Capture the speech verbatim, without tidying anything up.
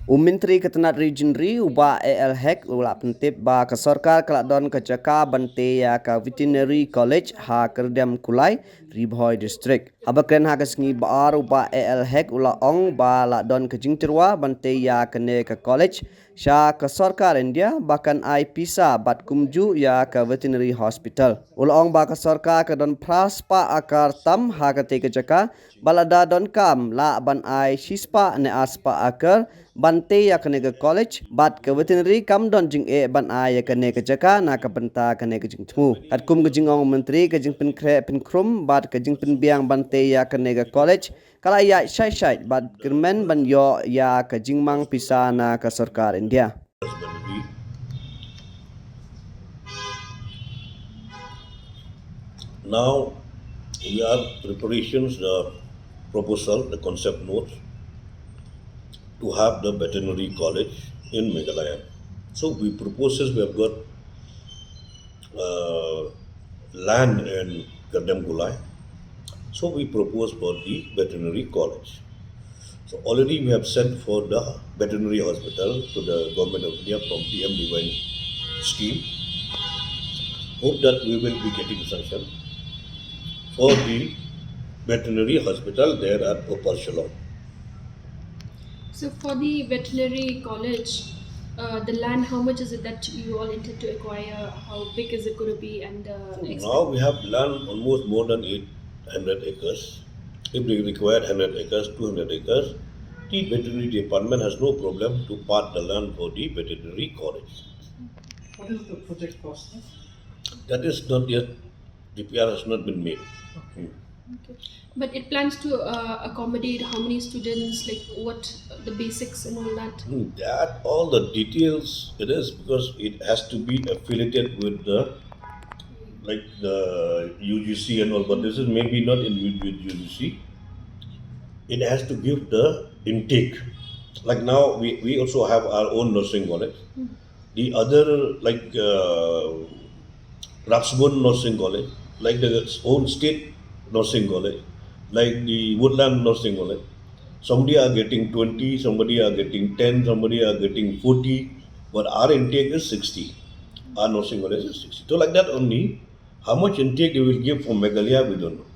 U Myntri ka tnat Ri Jingri, u Bah A L Hek, u la pyntip ba ka sorkar ka la don ka jaka ban tei ïa ka Veterinary College ha Kyrdemkulai, Ri Bhoi District. Haba kren ha ka sngi Ba-ar, u Bah A L Hek u la ong ba la don ka jingtyrwa ban tei ïa kane ka college sha ka sorkar India ba kan ai pisa bad kumjuh ïa ka Veterinary Hospital. U la ong ba ka sorkar ka don phra spah akar tam ha katei ka jaka, bad lada donkam lah ban ai shi spah ne ar spah akar ban tei ïa kane ka college, bad ka Veterinary kam don jingeh ban ai ïa kane ka jaka na ka bynta kane ka jingthmu. Katkum ka jingong u Myntri, ka jingpynkhreh pynkhrum bad ka jingpynbiang ban tei ïa kane ka college ka la ïaid shai shai bad kyrmen ban ïoh ïa ka jingmang pisa na ka sorkar India. Now we are preparations, the proposal, the concept notes to have the veterinary college in Meghalaya. So we propose this, we have got uh, land in Kyrdemkulai. So we propose for the veterinary college. So already we have sent for the veterinary hospital to the government of India from P M D Y scheme. Hope that we will be getting sanction for the veterinary hospital there at Upper Shillong. So for the veterinary college, uh, the land, how much is it that you all intend to acquire? How big is it going to be? And uh, Now we have land almost more than eight hundred acres. If they require hundred acres, two hundred acres, the veterinary department has no problem to part the land for the veterinary college. What is the project cost? That is not yet, D P R has not been made. But it plans to uh, accommodate how many students, like what the basics and all that? Hmm, that all the details it is, because it has to be affiliated with the, like, the U G C and all, but this is maybe not in with, with U G C. It has to give the intake. Like now, we, we also have our own nursing college. The other, like, uh, Raxbone Nursing College, like the own state nursing college, like the Woodland Nursing College, somebody are getting twenty, somebody are getting ten, somebody are getting forty, but our intake is sixty. Our nursing college is sixty. So like that only, how much intake they will give from Meghalaya, we don't know.